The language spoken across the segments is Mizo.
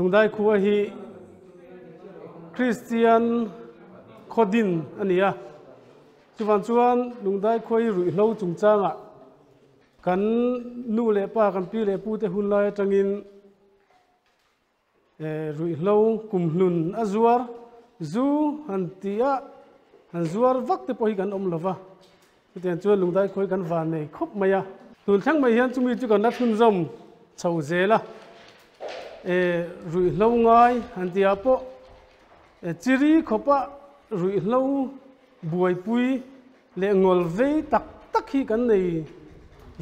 Lungdai khua hi Kristian khawdin a ni a, chuvang chuan Lungdai khua hi ruihhlo chungchangah kan nu leh pa, kan pi leh pute hun lai atangin Ruihhlo kumhlun a zuar, zu han ti a, han zuar vak te pawh hi kan awm lo va, chutiang chuan lungdai khawi kan van nei khawp mai a. Tun thleng mai hian chumi chu kan la thlunzawm chho zel a, ruihhlo ngai han ti ah pawh chiri khawpa ruihhlo buaipui leh ngawl vei tak tak hi kan nei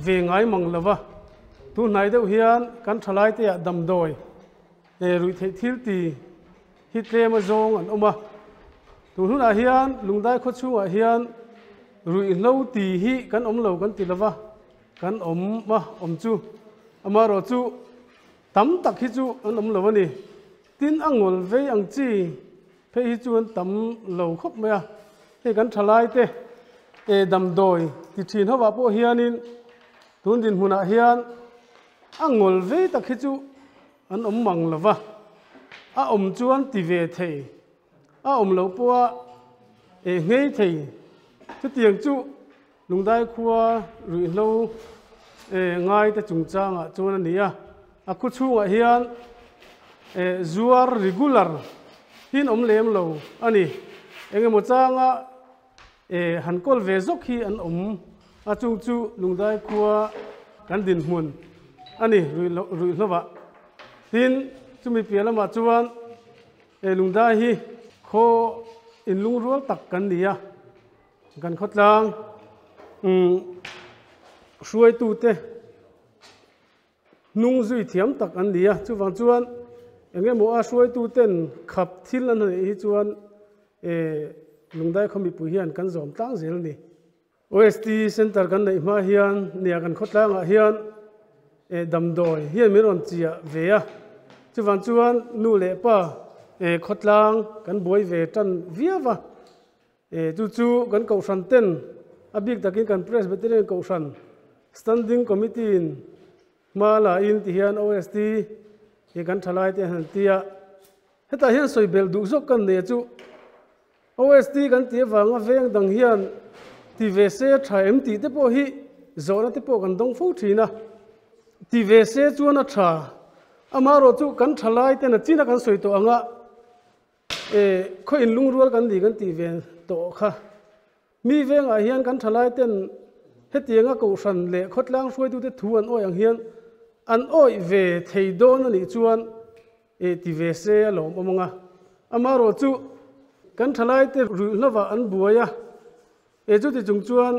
ve ngai mang lo va, tu hnai deuh hian kan thalai te ah damdawi leh ruih theih thil ti hi tlem a zawng an awm a, tun hunah hian Lungdai khaw chhungah hian ruihhlo ti hi kan awm lo kan ti lo va, kan awm a awm chu amaherawh chu tam tak hi chu an awm lo a ni. Tin a ngawl vei ang chi phei hi chu an tam lo khawp mai a, hei kan thalai te e damdawi ti thin ho ah pawh hianin tun dinhmunah hian a ngawl vei tak hi chu an awm mang lo va, a awm chuan ti ve thei, a awm loh pawha e nghei thei chutiang chu Lungdai khua ruihhlo ngai te chungchangah chuan a ni a, a khu chhungah hian zuar regular hi an awm lem lo a ni. Engemaw changa han kawl ve zawk hi an awm a, chung chu Lungdai khua kan dinhmun a ni ruihhlovah. Tin, chumi piah lamah chuan Lungdai hi khaw inlungrual tak kan ni a. Kan khawtlang hruaitute hnung zui thiam tak an ni a, chuvang chuan eng emaw a hruaituten khap thil an neih hi chuan Lungdai khaw mipui hian kan zawm tlang zel a ni. OST Centre kan neih hma hian nia kan khawtlangah hian damdawi hian min rawn chiah ve a, chuvang chuan nu leh pa khawtlang kan buai ve tan viau a. Chu chu kan kohhran ten a bik takin kan Presbyterian kohhran Standing Committee in hma la in ti hian OST hi kan thalai te han ti a. Hetah hian sawi belh duh zawk kan nei chu OST kan tih avanga veng dang hian ti ve se a tha em tih te pawh hi zawhna te pawh kan dawng fo thin a. Ti ve se chuan a tha. Amaherawhchu kan thalai ten a china kan sawi tawh anga E, khaw inlungrual kan ni kan tih ve tawh kha. Mi vengah hian kan thalai ten hetianga kohhran leh khawtlang hruaitute thu an awih ang hian an awih ve thei dawn a nih chuan e ti ve se a lawmawm ang a. Amaherawh chu kan thalai te ruihhlovah an buai a, E chuti chung chuan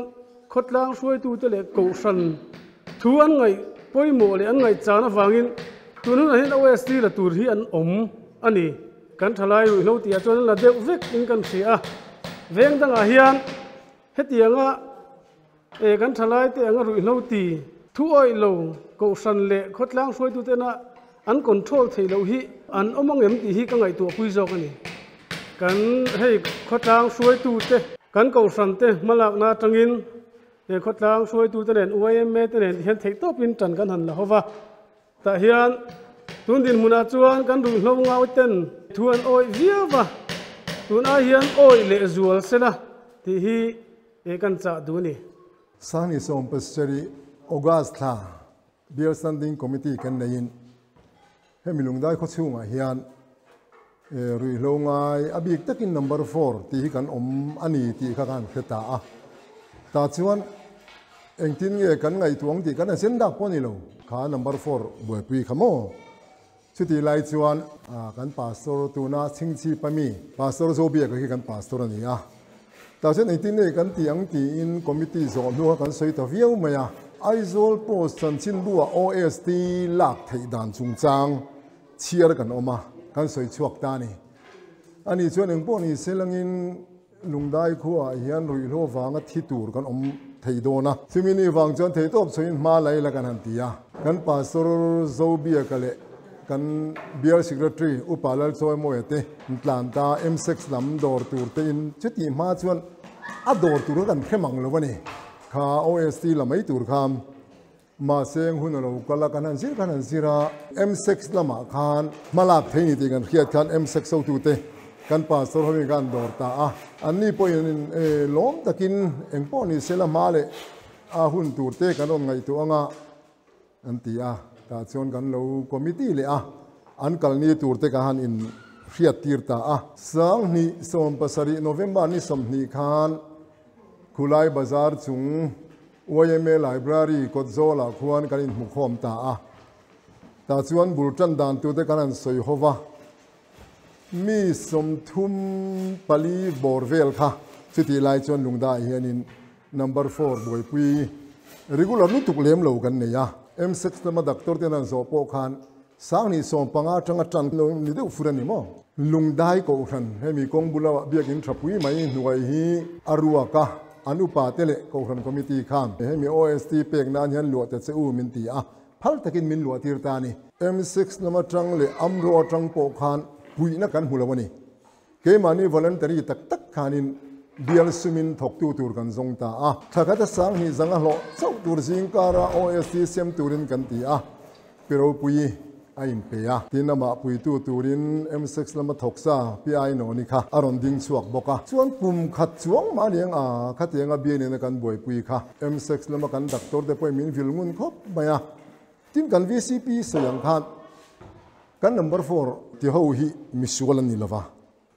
khawtlang hruaitute leh kohhran thu an ngaih pawimawh leh an ngaihchan avangin tun hunah hian OST la tur hi an awm a ni. Kan thalai ruihhlo tihah chuan an la deuh vek in kan hria a. Veng dangah hian hetianga e kan thalai te anga ruihhlo ti thu awih lo kohhran leh khawtlang hruaitutena An control theih loh hi an awm ang em tih hi ka ngaihtuahpui zawk a ni. Kan hei khawtlang hruaitute, kan kohhran te hmalakna atangin he khawtlang hruaitute nen YMA te nen hian theihtawpin tan kan han la ho va. Tah hian tun dinhmunah chuan kan ruihhlo ngau ten thu an awih viau va, tun ai hian awih leh zual sela tih hi kan chah duh a ni. Sangni Sawmpasarih August thla Bial Standing Committee kan neiin hemi Lungdai khaw chhungah hian ruihhlo ngai a bik takin number four tih hi kan awm a ni tih kha kan hre ta a. Tah chuan engtin nge kan ngaihtuah ang tih kan agenda pawh a ni lo kha number four buaipui kha maw. Chutih lai chuan kan pastor tuna Chhingchhip ami Pastor Zobiaka hi kan pastor a ni a. Tah chuan engtin nge kan tih ang tiin committee zawh hnu kha kan sawi ta viau mai a. Aizawl Post chanchinbu-ah OST lak theih dan chungchang chhiar kan awm a, kan sawi chhuak ta a ni. Ani chuan engpawh ni se langin Lungdai khuaah hian ruihhlo vanga thi tur kan awm thei dawn a. Chumi ni vang chuan theihtawp chhuahin hma la ila kan han ti a. Kan Pastor Zobiaka leh Kan Bial Secretary Upa Lalchawimawia te an tlan ta, M6 lam dawr tur te in chutih hma chuan a dawr tur kha kan hre mang lo a ni. Kha OST la mai tur kha. Mahse hun a lo kal a, kan han zir kan han zir a, M-sex lamah khan hmalak thei ni tih kan hriat khan M-sex hotute kan pastor hoin khan dawr ta a, anni pawhin lawm takin engpawh ni se la hma leh a hun tur te kan rawn ngaihtuah anga an ti a, tah chuan kan lo committee leh a, an kalni tur te ka han in hriat tir ta a. Sanghnih 70 November ni 20 khan Khulai Bazar chung YMA Library kawt zawlah khuan kan inhmukhawm ta a, tah chuan bul tan dan tute kan han sawi ho va, mi 34 bawr vel kha chutih lai chuan Lungdai hianin number 4 buaipui regular lutuk lem lo kan nei a, M6 lama doctor ten an zawh pawh khan 2015 atanga tan lo ni deuh fur a ni maw? Lungdai Kohhran hemi kawng bula biakin thapui mai hnuai hi a ruak a, an upa te leh Kohhran Committee khan hemi OST pek nan hian luah ta che u min ti a, phal takin min luah tir ta a ni. M6 lam atang leh Amro atang pawh khan puihna kan hmu lo a ni. Keimahni voluntary tak tak khanin bial sumin thawktu tur kan zawng ta a. Thla khat a 2000 a hlawh chauh tur zingkara OST siam turin kan ti a. Pi Ropuii a inpe a, tin amah puitu turin M6 lama thawk sa Pi Ainawni kha a rawn ding chhuak bawk a. Chuan kum khat chuang mah aniang a, khatianga bianin a kan buaipui kha M6 lama kan doctor te pawhin min vil ngun khawp mai a. Tin kan VCP sawi ang khan kan number 4 ti ho hi misual an ni lova,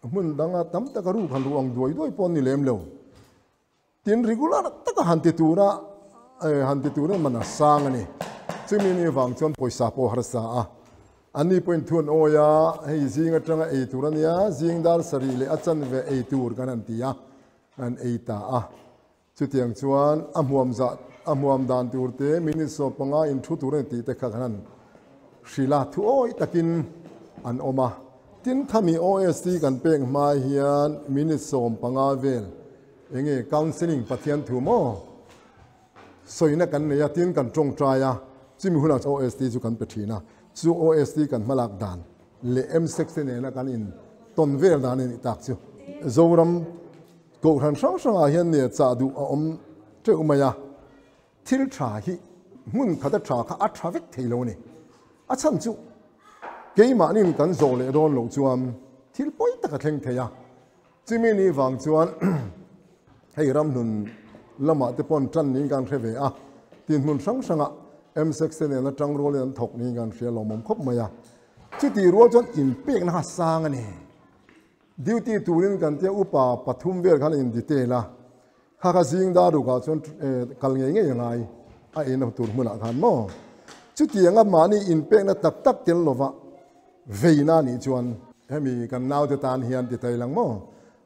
hmun danga tam taka ruk han ruh ang duai duai pawh an ni lem lo. Tin regular taka han ti tura han ti turin man a sang a ni. Chumi ni vang chuan pawisa pawh harsa a. Anni pawhin thuan awi a, hei zing atanga ei tur a nia, zing dar sarih leh a chanve ei tur kan han ti a, an ei ta a. Chutiang chuan a hmuam zah a hmuam dan tur te minute 15 in thu tur a ni tih te kha kan han hrilh a, thu awi takin an awm a. Tin khami OST kan pek hma hian minute 15 vel enge counseling Pathian thu maw sawina kan nei a, tin kan tawngtai a, chumi hunah chuan OST chu kan pe thin a, chu OST kan hmalak dan leh M6 te nena kan in tawn vel dan a nih tak chu. Zoram Kohhran hrang hrangah hian nia chah duh a awm teuh mai a, thil tha hi hmun khata tha kha a tha vek thei lo a ni. A chhan chu keimahnin kan zawh leh dawn loh chuan thil pawi tak a thleng thei a. Chumi ni vang chuan hei ramhlun lamah te pawn tan niin kan hre ve a, tin hmun hrang hrangah M6 te nena tang rualin an thawk niin kan hria lawmawm khawp mai a. Chutih rual chuan inpekna kha sang a ni. Duty turin kan tia upa pathum vel khan in detail a, kha kha zing dar rukah chuan kal ngei ngei a ngai a eina tur hmunah khan maw. Chutianga mahni inpekna tak tak tel lova veina nih chuan hemi kan naute tan hian ti tai lang maw,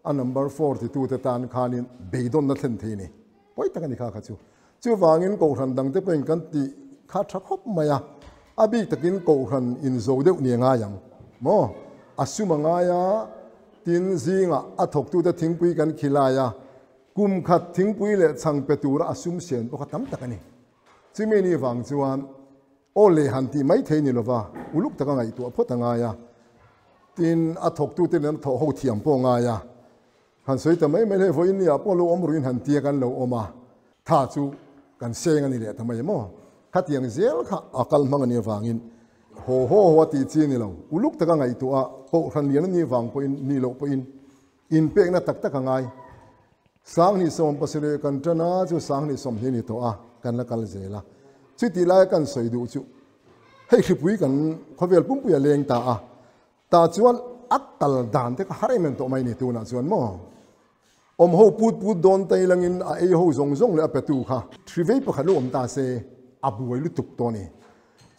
a number 4 titu te tan khanin beidawnna thlen thei ni. Pawi tak a ni kha kha chu. Chuvangin Kohhran dangte pawhin kan tih kha tha khawp mai a, a bik takin Kohhran inzo deuh ni a ngai ang maw. A sum a ngai a, tin zingah a thawktute thingpui kan khilai a, kum khat thingpui leh chhang pe tura a sum sian pawh kha tam tak a ni. Chumi ni vang chuan aw le han tih mai thei ni lova, uluk taka ngaihtuah phawt a ngai a, tin a thawktute nen a thawh ho thiam pawh a ngai a. Han sawi ta mai mai hle, vawiin ni ah pawh lo awm ruin han tia kan lo awm a, tha chu kan seng a ni leh ta mai maw? Khatiang zel kha a kal hmang a nih avangin haw haw haw a tih chi a ni lo, uluk taka ngaihtuah a Kohhran lian a nih vang pawhin nih loh pawhin inpekna tak tak a ngai. 2070 kan tan a, chu 2020 a ni tawh a, kan la kal zel a. Chutih laia kan sawi duh chu hei hripui kan khawvel pumpui a leng ta a, tah chuan a kal dan te kha har em em tawh mai ni tunah chuan maw. Awm ho put put dawn ta ilangin a ei ho zawng zawng leh a petu kha thri vei pakhat lo awm ta se a buai lutuk tawh ni.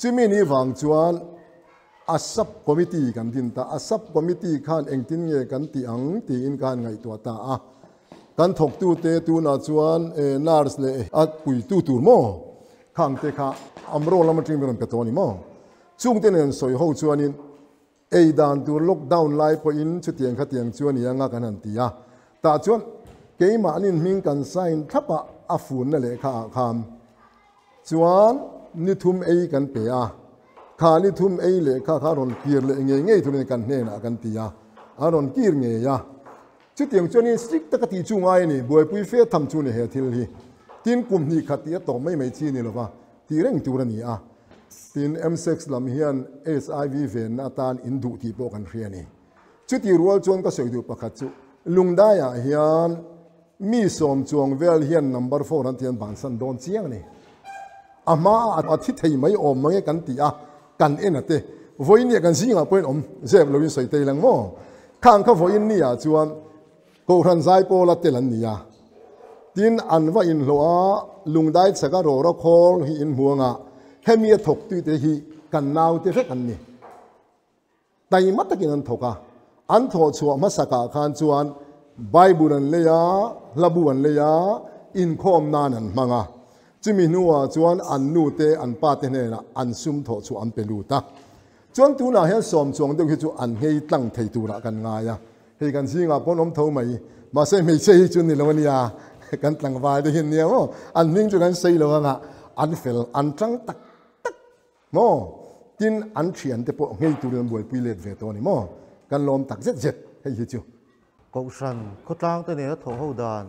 Chumi ni vang chuan a sub committee kan din ta, a sub committee khan engtin nge kan tih ang tiin khan ngaihtuah ta a. Kan thawktu te tunah chuan nurse leh a puitu tur maw khang te kha amro lam atangin min rawn pe tawh a ni maw. Chungte nen sawi ho chuanin ei dan tur lockdown lai pawhin chutiang khatiang chu a ni anga kan han ti a. Tah chuan keimahnin hming kan sign thlap a, a funna lehkha ah khan chuan ni thum ei kan pe a. Kha ni thum ei lehkha kha rawn kir leh ngei ngei turin kan hnenah kan ti a, a rawn kir ngei a. Chutiang chuanin strict taka tih chu ngai a ni, buaipui fe tham chu ni he thil hi. Tin kum hnih khat tih a tawp mai mai chi a ni lova. tih reng tur a ni a. Tin, M-sex lam hian HIV venna atan in duh tih pawh kan hria a ni. Chuti rual chuan ka sawi duh pakhat chu Lungdaiah hian mi sawm chuang vel hian number four an tian bansan dawn chiang a ni. A hmaah a thi thei mai awm mange kan ti a, kan en a te. Vawiin nia kan zingah pawhin awm zep loin sawi thei lang maw? Khang kha vawiin nia chuan Kohhran Zaipawla tel an ni a. Tin, an va inhlawh a, Lungdai chhaka rawra khawl hi in hmu anga hemi a thawktute hi kan naute vek an ni. Taima takin an thawk a, an thawh chhuah hmasakah khan chuan Bible an lei a, hlabu an lei a, inkhawm nan an hmang a. Chumi hnuah chuan an nute, an pate hnenah an sum thawh chhuah an pe lut a. Chuan tunah hian sawm chuang deuh hi chu an nghei tlang thei turah kan ngai a, hei kan zingah pawn awm tho mai. Mahse hmeichhia hi chu ni lo a nia, kan tlangval te hian nia maw, an hming chu kan sawi lo anga an fel, an tang tak tak. Maw? Tin, an thiante pawh nghei turin an buaipui let ve tawh a ni maw? Kan lawm tak zet zet hei hi chu. Kohhran khawtlang te nena thawh ho dan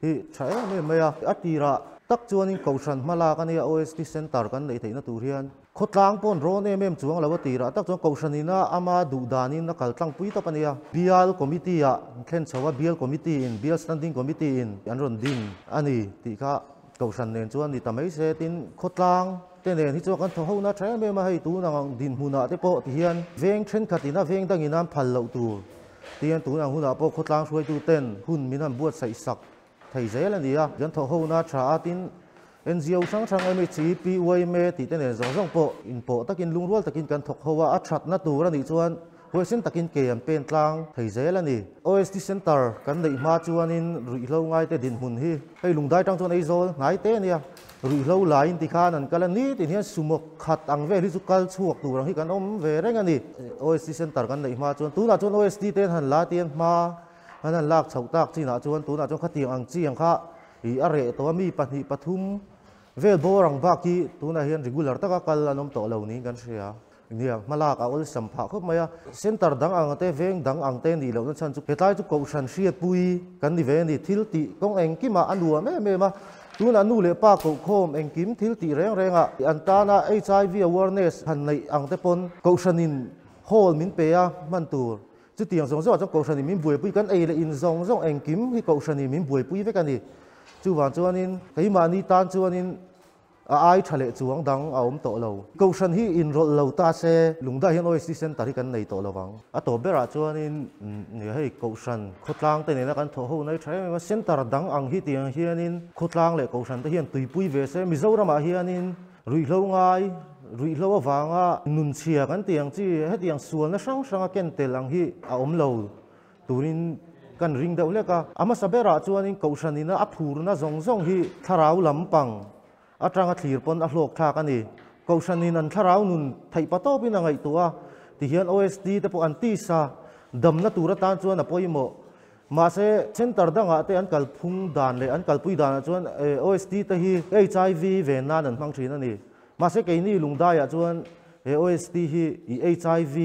hi tha em em mai a. A tirah tak chuanin Kohhran hma lak a nia OST Centre kan neih theihna tur hian khawtlang paw'n rawn em em chuang lo a tirah tak chuan Kohhran ina ama duh danin a kal tlangpui tawp a nia. Bial Committee ah thlen chho a, Bial Committee in, Bial Standing Committee in an rawn din a ni tih kha Kohhran nen chuan ni ta mai se tin khawtlang te nen hi chuan kan thaw ho na tha em em a, hei tun ang dinhmunah te pawh tihian veng thenkhat ina veng dang ina an phal loh tur tihian tun ang hunah pawh khawtlang hruaitu ten hun min han buatsaih sak thei zel a ni a, kan thaw ho na tha a tin NGO hrang hrang MHE, PYMA tih te nen zawng zawng pawh inpawh takin lungrual takin kan thawk ho a, a thatna tur a nih chuan Huaisin takin ke an pen tlang thei zel a ni. OST Centre kan neih hma chuanin ruihhlo ngaite dinhmun hi hei lungdai tang chuan Aizawl hnai te a nia. Ruihhlo laiin tikhan an kal a ni tin hian sumo khat ang vel hi chu kal chhuak tur ang hi kan awm ve reng a ni. OST Centre kan neih hma chuan tunah chuan OST te an han la tian hma an han lak chhoh tak chinah chuan tunah chuan khatiang ang chi ang kha ih a reh tawh a mi pahnih pathum vel bawr ang bak hi tunah hian regular taka kal an awm tawh lo niin kan hria. Nia, hmalak a awlsam phah khawp mai a. Centre dang ang te, veng dang ang te nih lohna chhan chu hetlai chu Kohhran hriatpui kan ni ve a ni. Thil tih kawng engkimah a nuam em em a. Tunah nu leh pa kohkhawm engkim thil tih reng rengah an tana HIV awareness han neih ang te pawn Kohhranin hall min pe a hman tur. Chutiang zawng zawngah chuan Kohhranin min buaipui kan ei leh in zawng zawng engkim hi Kohhranin min buaipui vek a ni. Chuvang chuanin keimahni tan chuanin A ai tha leh chuang dang a awm tawh lo. Kohhran hi inrawlh lo ta se, Lungdai hian OST Centre hi kan nei tawh lo vang. A tawp berah chuanin hei Kohhran khawtlang te nena kan thawh ho nai tha em em a, Centre dang ang hi tiang hianin khawtlang leh Kohhran te hian tuipui ve se, Mizoramah hianin ruihhlo ngai, ruihhlo avanga nunchhia kan tih ang chi, hetiang sualna hrang hranga ken tel ang hi a awm lo turin kan ring deuh hlek a. A hmasa berah chuanin Kohhranina a phurna zawng zawng hi thlarau lampang atanga thlir pawn a hlawk thlak a ni. Kohhranin an thlarau nun theih pa tawpin a ngaihtuah a, tihian OSD te pawh an tisa damna tur atan chuan a pawimawh. Mahse, centre dangah te an kalphung dan leh an kalpui danah chuan OSD te hi HIV ven nan an hmang thin a ni. Mahse, keini Lungdaiah chuan he OST hi i HIV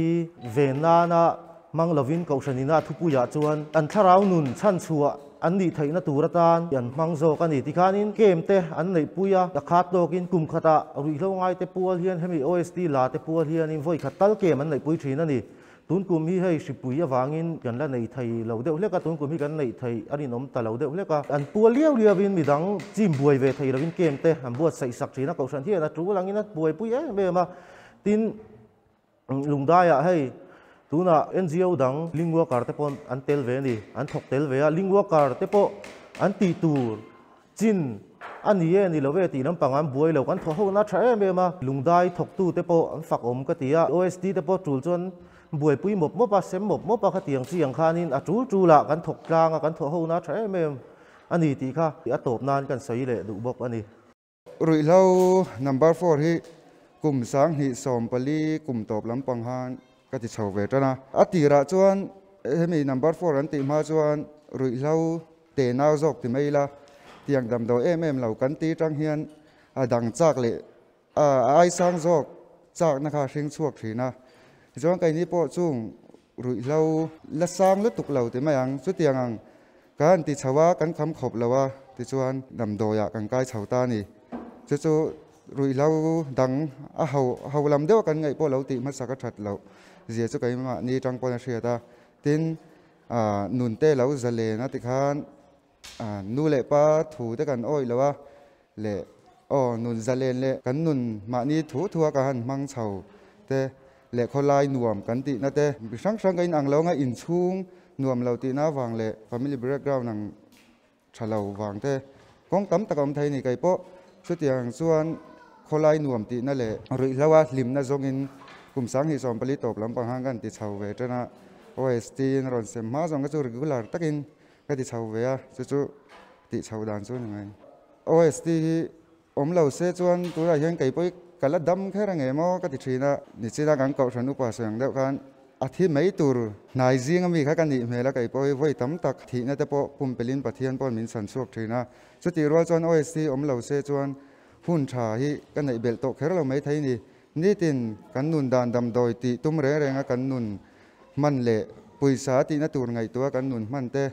ven nana hmang lovin Kohhran ina thupuiah chuan an thlarau nun chhanchhuah an nih theihna tur atan an hmang zawk a ni. Tikhanin camp te an neihpui a, a khat tawkin kum khatah ruihhlo ngaite pual hian hemi OST la te pual hianin vawi khat tal camp an neihpui thin a ni. Tun kum hi hei hripui avangin kan la nei thei lo deuh hlek a, tun kum hi kan neih theih a rinawm ta lo deuh hlek a. An pual liau liauin midang chim buai ve thei lovin kem te an buatsaih sak thin a, Kohhran hian a tul angin a buaipui em em a. Tin, Lungdaiah hei tunah NGO dang link worker te pawh an tel ve a ni, an thawk tel ve a, link worker te pawh an tih tur Chin a ni e, ni lo e tih lampang an buai lo, kan thaw ho na tha em em a, lungdai thawktu te pawh an fak awm ka ti a, OSD te pawh tul chuan buaipui mawp mawp a, sem mawp mawp a khatiang chi ang khanin a tul tul ah kan thawk tlang a, kan thaw ho na tha em em a ni tih kha a tawp nan kan sawi leh duh bawk a ni. Ruihhlo number four hi kum 2014 kum tawp lampang khan ka ti chho ve tan a. A tirah chuan hemi number four an tih hma chuan ruihhlo Te nau zawk ti mai ila, tiang damdawi em em lo kan ti tang hian a dang chak leh a ai sang zawk chakna kha a hring chhuak thin a. Tichuan keini pawh chung ruihhlo la sang lutuk lo ti mai ang, chutiang ang kan han ti chho a, kan kham khawp lo a, tichuan damdawiah kan kai chho ta a ni. Chu chu. Ruihhlo dang a ho ho lam deuh a kan ngaih pawh lo tih hmasak a that loh zia chu keimahni tang pawn a hriat a. Tin, nun te lo zalen a tikhan nu leh pa thu te kan awih lo a leh aw nun zalen leh kan nun mahni thu thu a ka han hmang chho te leh khawlai nuam kan tihna te mi hrang hrang ka inang lo anga inchhung nuam lo tihna avang leh family background ang tha lo vang te kawng tam tak a awm thei a ni. Kei pawh chutiang chuan khawlai nuam tihna leh ruihhlo a hlimna zawngin kum 2014 tawp lampang han kan ti chho ve tan a, OST in a rawn sem hma zawng kha chu regular takin ka ti chho ve a, chu chu tih chho dan chu a ni mai. OST hi awm lo se chuan tunah hian kei pawh hi ka la dam kher ange maw ka ti thin a, nichina kan kohhran upa sawi ang deuh khan A thi mai tur hnai zing ami kha ka nih hmel a, kei pawh hi vawi tam tak thihna te pawh pumpelhin Pathian paw'n min chhan chhuak thin a. Chutih rual chuan OST awm lo se chuan hun tha hi ka neih belh tawh kher lo mai thei ni. Nitin kan nun dan damdawi tih tum reng reng a kan nun hman leh pawisa tihna tur ngaihtuah kan nun hman te,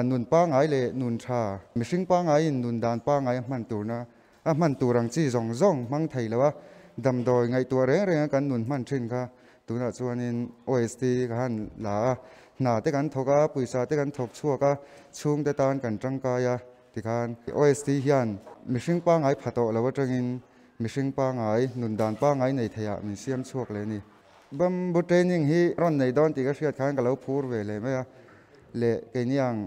nun pangai leh nun tha, mihring pangaiin nun dan pangai a hman turna A hman tur ang chi zawng zawng hmang thei lo a, damdawi ngaihtuah reng reng a kan nun hman thin kha tunah chuanin OST ka han la a, hna te kan thawk a, pawisa te kan thawk chhuak a, chhungte tan kan tangkai a tikhan OST hian mihring pangai pha tawh lo atangin mihring pangai, nun dan pangai nei theiah min siam chhuak leh a ni. Bamboo training hi rawn nei dawn tih ka hriat khan ka lo phur ve leh mai a, leh keini ang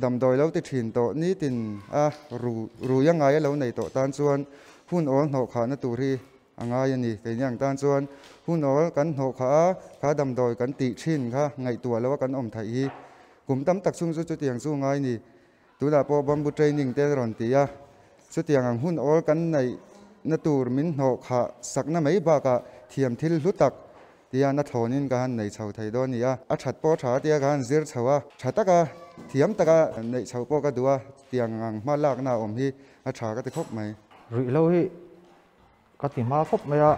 Damdawi lo ti thin tawh nitin a ru rui a ngai a lo nei tawh tan chuan hun awl hnawh khahna tur hi a ngai a ni. Keini ang tan chuan hun awl kan hnawh khah a, kha damdawi kan tih thin kha ngaihtuah lo a kan awm theih hi kum tam tak chhung chu chutiang chu ngai ni. Tunah pawh bamboo training te rawn ti a, chutiang ang hun awl kan neihna tur min hnawh khah sakna mai bakah thiam thil hlu tak Tia na thlawnin ka han nei chho thei dawn ni a, a that pawh tha tia ka han zir chho a, tha taka thiam taka neih chho pawh ka duh a, tiang ang hma lakna a awm hi a tha ka ti khawp mai. Ruihhlo hi ka ti hma khawp mai a,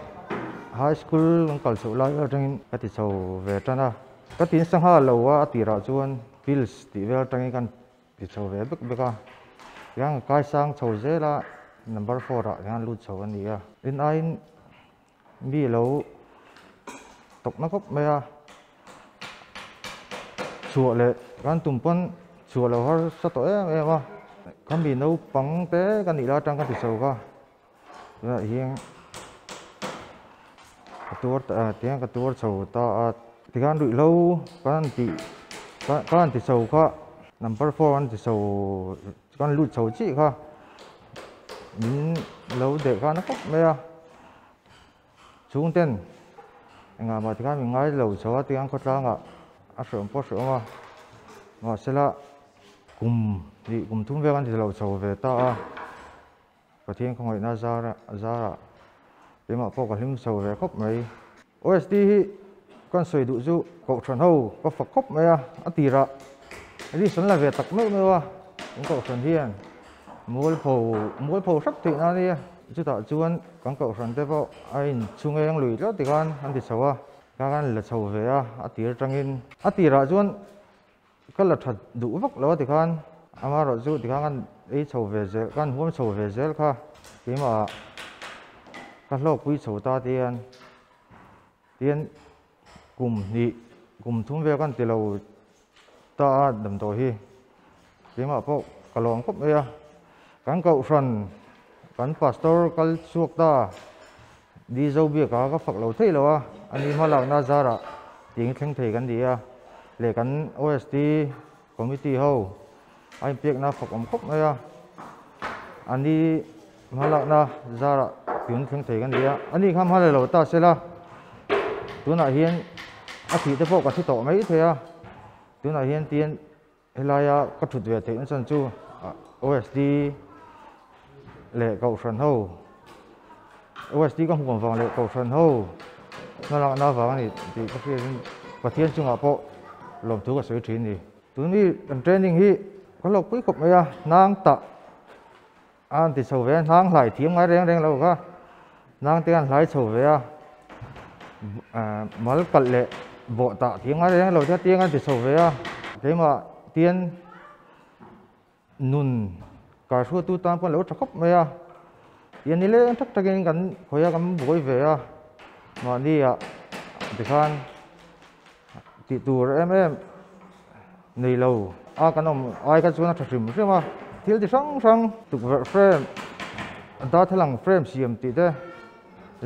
high school kan kal chhoh lai atangin ka ti chho ve tan a, ka ti nasa nghal lo a, a tirah chuan pills tih vel atangin kan ti chho ve bek bek a, tiang kaisang chho zel a number four ah hian lut chho a ni a, tin aiin Mi lo tawkna khawp mai a, chhuah leh kan tum pawn chhuah lo harsa tawh em em a, ka mi naupang te ka nih lai atang ka ti chho kha tunah hian ka tuar tiang ka tuar chho ta a tikhan ruihhlo kan tih kan ti chho kha number four an ti chho kan lut chho chiah kha min lo deh khan a khawp mai a. Chhungten engah mah tikhan min ngai lo chho a tiang khawtlangah a hreawm pawh a hreawm a, mahsela kum hnih kum thum vel an ti lo chho ve ta a, Pathian khawngaihna zara zarah keimah pawh ka hlim chho ve khawp mai. OST hi kan sawi duh chu Kohhran ho ka fak khawp mai a, a tirah risk an la ve tak meuh meuh a, kan Kohhran hian mualpho mualpho hrep theih nan a nia. Chutah chuan kan kohhran te pawh a inchhung eng lui tlat tikhan an ti chho a, ka kan la chho ve a, a tir atangin. A tirah chuan ka la that duh vak lo a tikhan amaherawh chu tikhan kan ei chho ve zel, kan huam chho ve zel kha keimah ka hlawkpui chho ta tian tian kum hnih kum thum vel kan ti lo ta a damdawi hi keimah pawh ka lawm khawp mai a kan kohhran kan pastor kal chhuak ta ni zo biak a ka fak lo theih lo a ani hma lakna zarah ting thleng thei kan ni a leh kan OST committee ho a inpekna fak awm khawp mai a ani hma lakna zarah tun thleng thei kan ni a ani kha hma la lo ta se la tunah hian a thih te pawh ka thi tawh mai thei a tunah hian tian helaia ka thut ve theih nachhan chu OSD leh kohhran ho OSD ka hmuh avang leh kohhran ho hma lakna avang a ni tih ka hriat in Pathian chungah pawh lawmthu ka sawi thin a ni. Tun mi kan training hi ka hlawkpui khawp mai a hnang tah a an ti chho ve a hnang hlai thiam ngai reng reng lo kha hnang te an hlai chho ve a mal kalh leh bawh tah thiam ngai reng lo te tiang an ti chho ve a keimah tian nun kaihruaitu tan pawh an lo tha khawp mai a. Tian nileng tak takin kan khawih a kan buai ve a mahni ah tikhan tih tur em em nei lo a kan awm ai kha chuan a tha hrim hrim a thil ti hrang hrang tukverh frame darthlalang frame siam tih te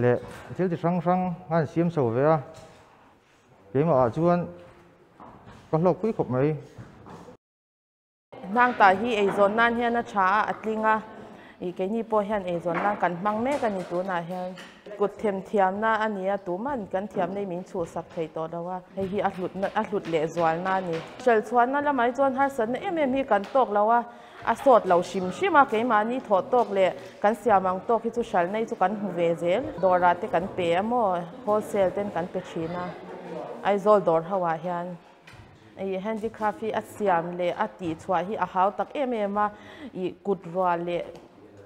leh thil ti hrang hrang a an siam chho ve a keimah ah chuan ka hlawk pui khawp mai. Hnang tah hi eizawn nan hian a tha a, a tling a, ih keini pawh hian eizawn nan kan hmang mek a ni tunah hian. Kut them thiamna a ni a, tuman kan thiamna hi min chhuhsak thei tawh lo a, hei hi a hlutna a hlut leh zualna a ni. Hrelchhuahna lamah hi chuan harsatna em em hi kan tawk lo a, a sawt lo hrim hrim a, keimahni thawh tawk leh kan siam ang tawk hi chu hralhna hi chu kan hmu ve zel. Dawrah te kan pe a maw, wholesale ten kan pe thin a, Aizawl dawr ho ah hian. Ih handicraft hi a siam leh a tih chhuah hi a hau tak em em a, ih kut rual leh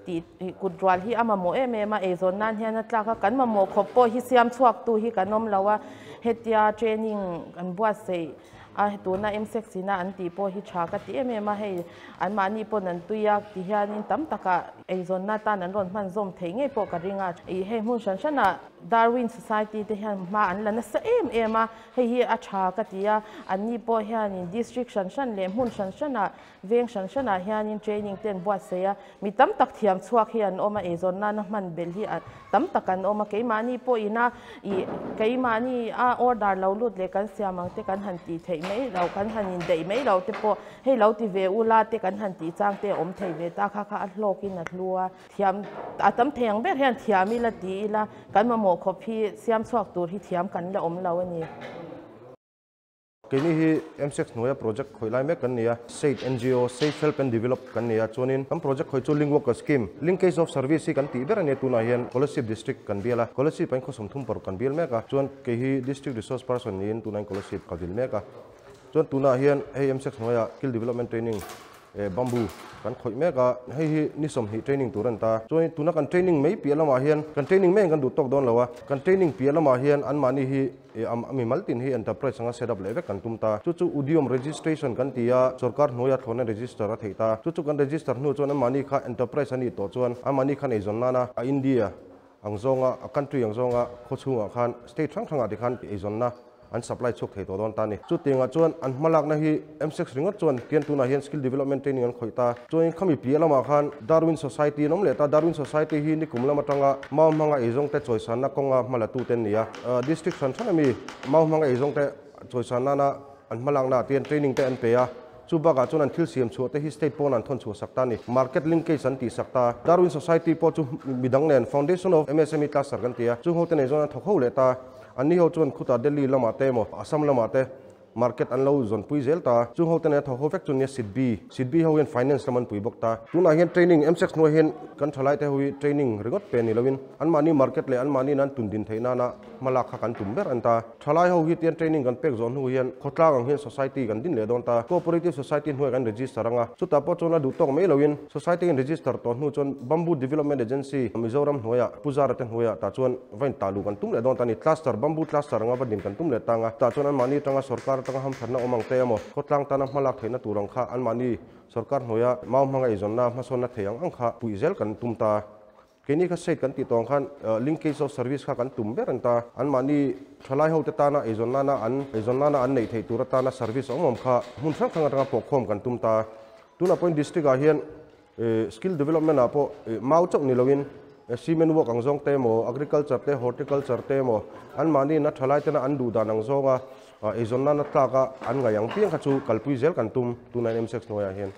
tih ih kut rual hi a mamawh em em a, eizawn nan hian a tlak a, kan mamawh khawp pawh hi siam chhuak tu hi kan awm lo a, hetia training kan buatsaih a tuna M-sex ina an tih pawh hi tha ka ti em em a, hei anmahni pawn an tui a ti hianin tam takah eizawnna tan an rawn hman zawm theih ngei pawh ka ring a, ih hei hmun hran hranah Darwin Society te hian hma an la nasa em em a. Hei hi a tha ka ti a, anni pawh hianin district hran hran leh hmun hran hranah, veng hran hranah hianin training te an buatsaih a, mi tam tak thiam chhuak hi an awm a, eizawn nana hman belh hi tam tak an awm a, keimahni pawhina ih keimahni a order lo lut leh kan siam ang te kan han tih theih mai lo, kan han indaih mai lo te pawh hei lo ti ve ula te kan han tih chang te a awm thei ve ta kha kha a hlawkin a hlu a. Thiam a tam thei ang ber hian thiam ila ti ila kan mamawh khawp hi siam chhuak tur hi thiam kan la awm lo a ni. Keini hi MSEC hnuaia project khawih lai mek kan ni a, SAID ngo, Safe Help and Develop, kan ni a, chuanin kan project khawih chu Link Worker Scheme, Linkage of Service hi kan tih ber a nia tunah hian Kolasib District kan bial a, Kolasib ah in khawsawm thum paruk kan bial mek a, chuan kei hi District Resource Person niin tunah in Kolasib ka vil mek a, chuan tunah hian hei MSEC hnuaia Skill Development Training Bamboo kan khawih mek a, hei hi ni sawmhnih training tur a ni ta. Chuan tuna kan training mai piah lamah hian kan training mai ang kan duh tawk dawn lo a, kan training piah lamah hian anmahni hi a mimal tin hi enterprise anga set up leh vek kan tum ta. Chu chu Udyom registration kan ti a, sorkar hnuaia thlawhna register a theih ta. Chu chu kan register hnu chuan anmahni kha enterprise a nih tawh chuan anmahni khan eizawn nana a India ang zawnga a country ang zawnga khawchhungah khan state hrang hrangah tikhan eizawnna an supply chhuak thei tawh dawn ta a ni. Chutiangah chuan an hmalakna hi MSEC ringawt chuan tian tunah hian skill development training an khawih ta. Chuanin khami piah lamah khan Darwin Society an awm leh ta. Darwin Society hi nikum lam atanga mau hmanga eizawngte chawisanna kawnga hmalatute an ni a. District hran hran ami mau hmanga eizawngte chawisan nana an hmalakna ah tian training te an pe a. Chu bakah chuan an thil siam chhuah te hi state pawn an thawn chhuah sak ta a ni. Market linkage an tih sak ta. Darwin Society pawh chu midang nen Foundation of MSME Cluster kan ti a. Chung ho te nei zawn an thawk ho leh ta. Anni ho chuan khutah Delhi lamah te emaw Assam lamah te market an lo zawnpui zel ta. Chung ho te nen a thawk ho vek chu nia SIDBI. SIDBI ho hian finance lam an pui bawk ta. Tunah hian training MSEC hnuai hian kan thalai te ho hi training ringawt pe ni loin anmahni market leh anmahni nan tun din theih nana hmalak kha kan tum ber an ta. Thalai ho hi tian training kan pek zawh hnu hian khawtlang ang hian society kan din leh dawn ta. Cooperative society hnuai kan register anga chutah pawh chuan a duh tawk mai loin society in register tawh hnu chuan Bamboo Development Agency Mizoram hnuaiah Puzara te hnuaiah tah chuan va in tah luh kan tum leh dawn ta ni. Cluster, Bamboo cluster anga va din kan tum leh tang a, tah chuan anmahni atanga sorkar atanga hamthatna awm ang te emaw, khawtlang tana hmalak theihna tur ang kha anmahni sorkar hnuaia mau hmanga eizawnna hmasawnna thei ang ang kha puih zel kan tum ta. Keini kha state kan tih tawng khan linkage of service kha kan tum ber an ta. Anmahni thalai hote tana eizawn nana an eizawn nana an neih theih tur atana service awm awm kha hmun hrang hrang atanga pawhkhawm kan tum ta. Tunah pawhin district ah hian Skill development ah pawh mau chauh ni loin cement work ang zawng te emaw, agriculture te, horticulture te emaw anmahni na thalai tena an duh dan ang zawnga eizawn nana tlaka an ngaih ang piang kha chu kalpui zel kan tum tunah hian MSEC hnuaiah hian.